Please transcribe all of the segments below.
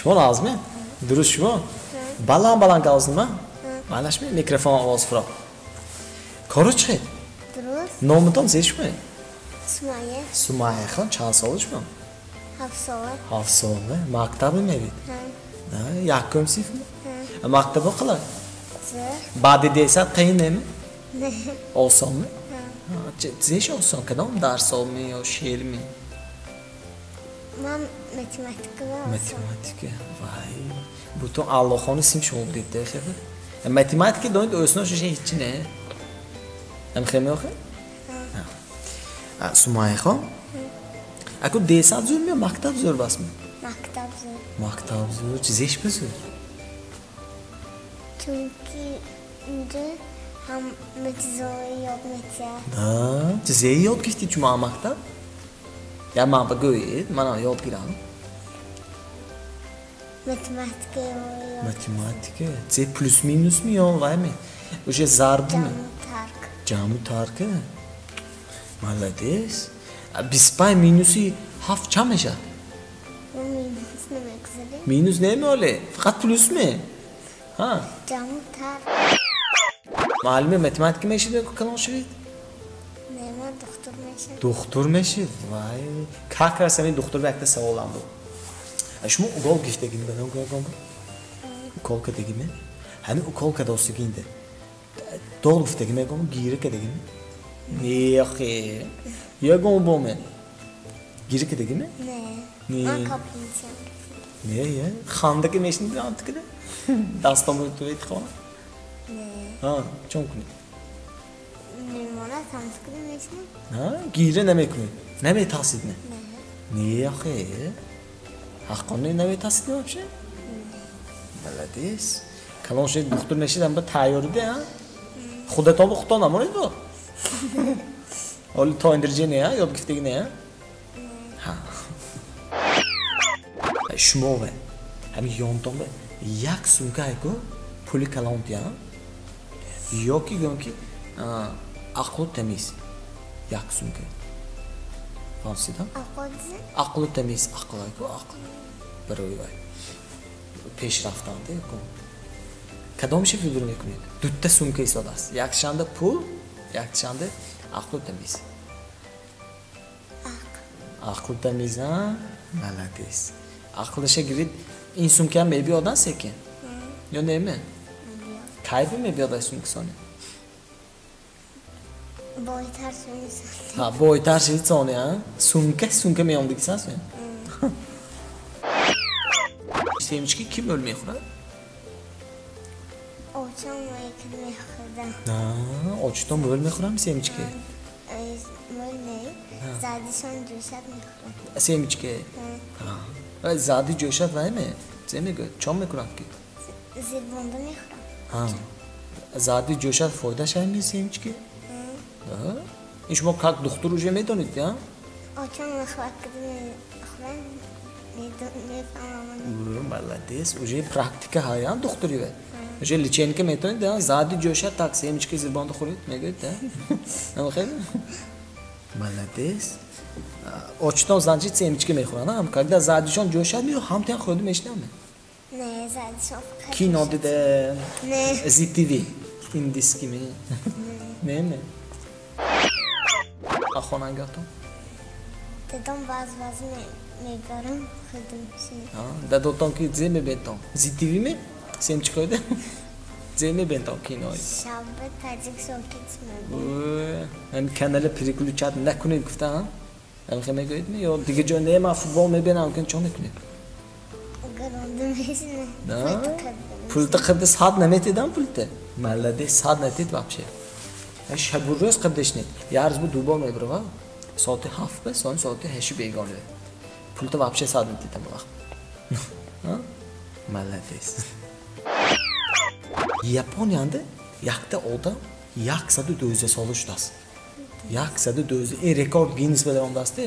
Шумо нағзме? Дуруст шумо? Баланд баланд гавзнима? Малашми микрофон овоз фуро. Коро чӣ? Дуруст. Номатон зе шумо? Сумайя. Сумайя хон, чанд сола шумо? 7 сола. 7 сола. Мактаб мерид? Ҳа. Якум синф? Ҳа. Мактабо қилай? Зӯр. Баъди десад қийин неми? Не. Осонми? Ҳа. Зеш осон? Кадом дарсоми ё шеърми? Ман математика осон. Математика. Вай. Бутун Аллохони синф шумо будед, хебе? Математика донед, осно шуша ҳеҷ не. Ам хеме охе? Ҳа. Сумайя хон? Аку десад зӯр ми мактаб зӯр басми? Мактаб зӯр. Мактаб зӯр. Чизеш ба зӯр? Чунки инҷо ҳам чизҳои ёд метиҳад. Да, чизе ёд гирифтӣ шумо мактаб? Я ман ба гӯед, манам ёд гирам. Математика ёд. Математика. Зе плюс минус ми ё вай ми? Уже зарб ми? Ҷамъу тарк. Ҷамъу тарк. Молодец. 25 минуси 7 чанд мешавад? Минус намегузарем. Минус немеоле, фақат плюс ме. Ҳа. Ҷамъу тарк. Муаллими математика мешид ё калон шавед? Не, ман духтур мешавам. Духтур мешид? Вай. Как раз ҳамин духтур ба якта саволам буд. Шумо укол гирифтагин ба ном укол кардагиме? Ҳамин укол кардостагинде. Дол гуфтаги мегом, гира кардагиме? Не, охе. Ягон боме. Гира кардагиме? Не. Не. Ман капельница. Не, е. Ханда ки мешнид антикиде? Дастому туит хона? Не. Ҳа, чон кунед? Мемонад ҳамтикиде мешнид? Ҳа, гира намекунед. Наметарсид не? Не. Не, охе. Ҳаққонӣ наметарсид не вообще? Молодец. Калон шуд духтур мешид, ам ба тайёриде, ҳа? Худатон бо худтон намонед бо? Ҳоли то индрҷе не, ҳа? Ёд гирифтаги не, ҳа? Ҳа. Шумо ве, ҳамин ёнтон ве, як сумка айку пули калон тия, ё ки гӯям ки ақлу тамиз як сумка. Фаҳмсидам? Ақлу тамиз, ақл айку, ақл. Барои вай. Пеш рафтанде ку. Кадомша фикр мекунед? Дутта сумка истодааст. Якшанда пул, якшанда ақлу тамиз. Ақлу тамиз, а? Молодец. Ақлаша гирид, ин сумкаам мебиёдан секин? Ё неме? Кай би мебиёд ай сумка сони? Бойтар шуди. Ҳа, бойтар шуди сони, а? Сумка, сумка меомдигисан сони? Семечки ки мӯл мехӯрад? Очам якид мехӯрдам. Очатон мӯл мехӯрам семечки? Мӯл не, задишон ҷӯшад мехӯрад. Семечки? Ҳа. Зади ҷӯшад вай ме? Зе мегӯяд? Чон мекунад ки? Зирбонда мехӯрад. Ҳа. Зади ҷӯшад фоидааш ҳами семечки? Да. Ин шумо как духтур уже медонед, я? Очам мехӯрад, ки мехӯрад, мефаҳмам. Молодец, уже практика ҳаян духтури ве. Уже лечение метавонед, да? Зади ҷӯшад так семечки зирбонда хӯред, мегӯед, да? Намехӯред? Молодец. Очатон значит семечки мехӯранд, ҳам когда задишон ҷӯшад меё ҳамтиян хӯрда мешинам? Не, задишон фақат кино дида. Не. Зи ТВ. Индиски ме? Не, не. А хонангиҳотон? Дадом баъз баъз мебарам хӯрда мешинам. Дадотон ки зе мебентон? Зи ТВ ме? Семечкоида? Зе мебентон кинои? Шаба таҷик сокит мебинам. Ҳамин канала переключать накунед гуфта, ҳа? Ҳамин хел мегӯед ме? Ё дигар ҷо не, ман футбол мебинам, кун чо мекунед? Гаронда мешинам. Пулта қибда сад наметидам пулта. Молодец, сад натид вообще. Шабу рӯз қибдашнед. Як рӯз бу дубор мебирава. Соати 7 ба, сони соати 8 бегоҳ. Пулта вообще сад натид ҳама вақт. Молодец. Япониянда якта одам 112 сола шудааст. 112 ин рекорд Гиннес ба даромадааст.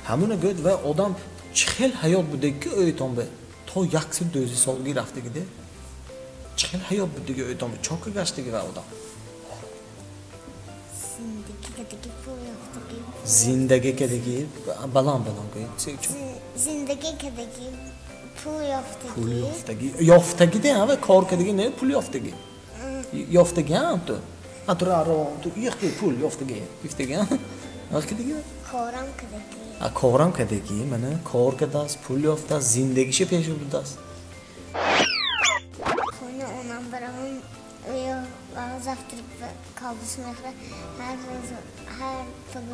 Ҳамуна гӯяд ва одам чӣ хел ҳаёт будаги ки ӯйтон ба то 112 солагӣ рафтагиде? Чӣ хел ҳаёт будаги ӯйтон ба? Чо ка гаштаги ва одам? Зиндагӣ кадаги пул ёфтаги. Зиндагӣ кадаги баланд баланд гӯед. Зиндагӣ кадаги Пул ёфтагӣ. Пул ёфтагӣ. Ёфтагӣ де, ҳа, кор кардагӣ не, пул ёфтагӣ. Ёфтагӣ ҳам ту. Ҳа, ту ро ту яхти пул ёфтагӣ. Ёфтагӣ ҳа? Кардагӣ? Корам кардагӣ. А корам кардагӣ, мана кор кардааст, пул ёфтааст, зиндагиша пеш бурдааст. Хона онам баравам, ё завтрак колбас мехӯрад, ҳар рӯз, ҳар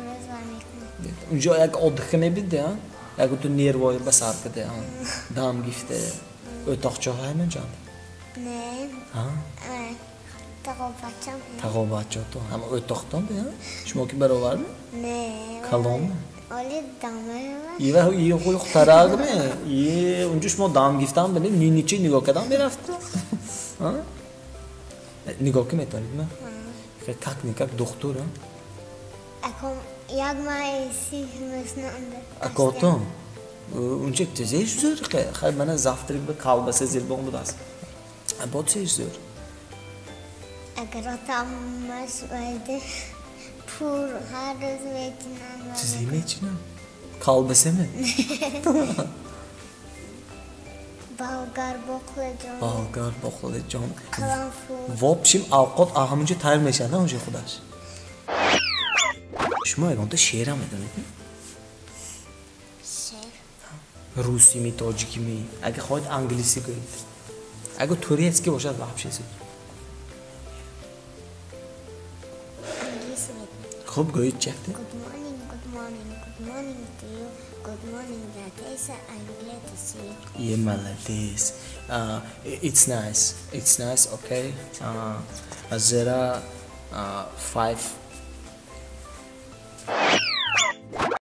рӯз вай мекунад. Унҷо як отдых мебиде, а? Як ту нервои ба сар каде, а? Дам гифте. O'toqcho ҳайма ҷон? Не. А? Тағобачам. Тағобачо то ҳама o'toqдон де, а? Шумо ки бароварми? Не. Калонми? Оли дамева. Ива и хуй-хутарагми? И унҷо шумо дам гифтан бинед, ниничи нигоҳ кардан мерафт. А? Нигоҳ ки метавонед, ма? Как никак духтур, а? Аком як маи си мешнонда. Акотон, унча тезеш зӯр, хай мана завтрак ба колбаса зирбон будааст. Бо чеш зӯр? Агар отамаш вайде пур ҳар рӯз мечинам. Чизе мечинам? Колбасаме? Болгар боқлаҷон. Болгар боқлаҷон. Қаламфур. В общем, авқот ҳамунҷо тайёр мешавад, унҷо худаш. Шумо ягонта шеърам медонед? Шеър? Русими, тоҷикими, агар хоҳед англисӣ гӯед. Агар турецкий бошад вообще зуд. Англисӣ медонам. Хуб гӯед чакте. Good morning, good morning, good morning to you. Good morning, Natesa. I'm glad to see you. Yeah, молодец. It's nice. It's nice, okay. There are 5